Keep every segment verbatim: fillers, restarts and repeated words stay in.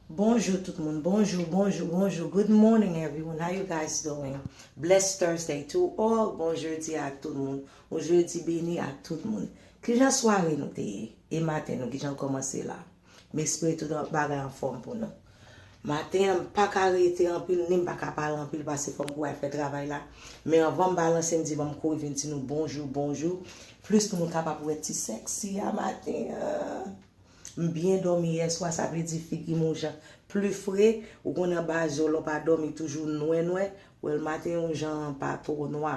Bonjou tout moun, bonjou, bonjou, bonjou. Good morning everyone, how you guys doing? Blessed Thursday to all. Bon jedi ak tout moun. Yon jedi beni ak tout moun. Kijan sware nou te ye? E maten nou, kijan l kòmanse la? M espere tout bagay anfòm pou nou. Maten an, m pa ka rete anpil, ni m pa ka pale anpil, paske fò m kouri al fè travay la. Men anvan m balanse, m di, ban m kouri vin di nou bonjou, bonjou. Plis pou nou kapab wè ti sexy a maten an. M byen dòmi yèswa, sa vle di figi m yon jan pli fre. Ou konnen anba zye w lè w pa dòmi toujou nwè nwè. Well, maten yon jan pa twò nwa.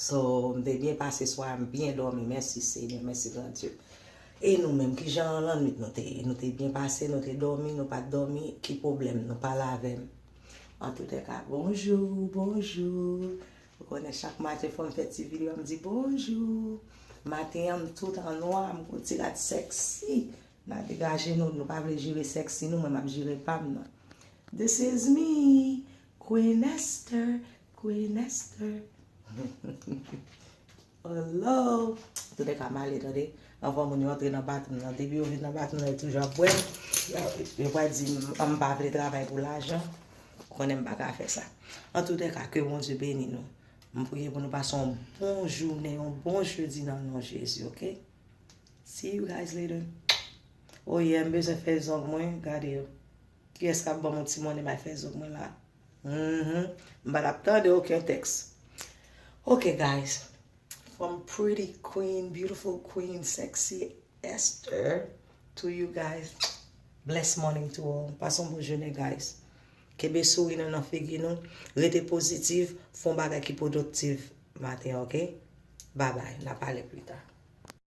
So, m te byen pase swa, m byen dòmi. Mèsi Senyè, mèsi Gran Dye. E nou menm, kijan lannwit nou te ye? Nou te byen pase, nou te dòmi, nou pa t dòmi? Ki pwoblèm nou? Pale avè m. Antoutèka, bonjou, bonjou. Ou konnen chak maten fò m fè ti videyo, m di bonjou. Maten an, m tout an nwa, m gon ti rad sexy. N a degaje nou, nou pa vle jere sexy nou, mwen m ap jere pa m nan. This is me, Queen Esther, Queen Esther. Hello. Antoutèka, m ale, tande. Anvan moun yo antre nan baton nan. Depi yo vin nan baton nan, yo toujou ap bwè. Yo, yo pral di m, m pa vle travay pou lajan. Ou konnen m pa ka fè sa. Antoutèka, ke Bondye beni nou. M priye pou nou pase yon bon jounen, yon bon jedi nan non Jezi, oke? See you guys later. Oh yeah, m bezwen fè zong mwen, gade yo. Kiyès k ap ban m yon ti monnen m al fè zong mwen la? Mhm. M pa t ap tande okenn tèks. Ok, guys. From pretty queen, beautiful queen, sexy Esther to you guys. Blessed morning to all. Pase yon bon jounen, guys. Kenbe souri nou nan figi nou. Rete pozitif. Fè yon bagay ki pwodiktif maten, ok? Bye bye. N a pale pli ta.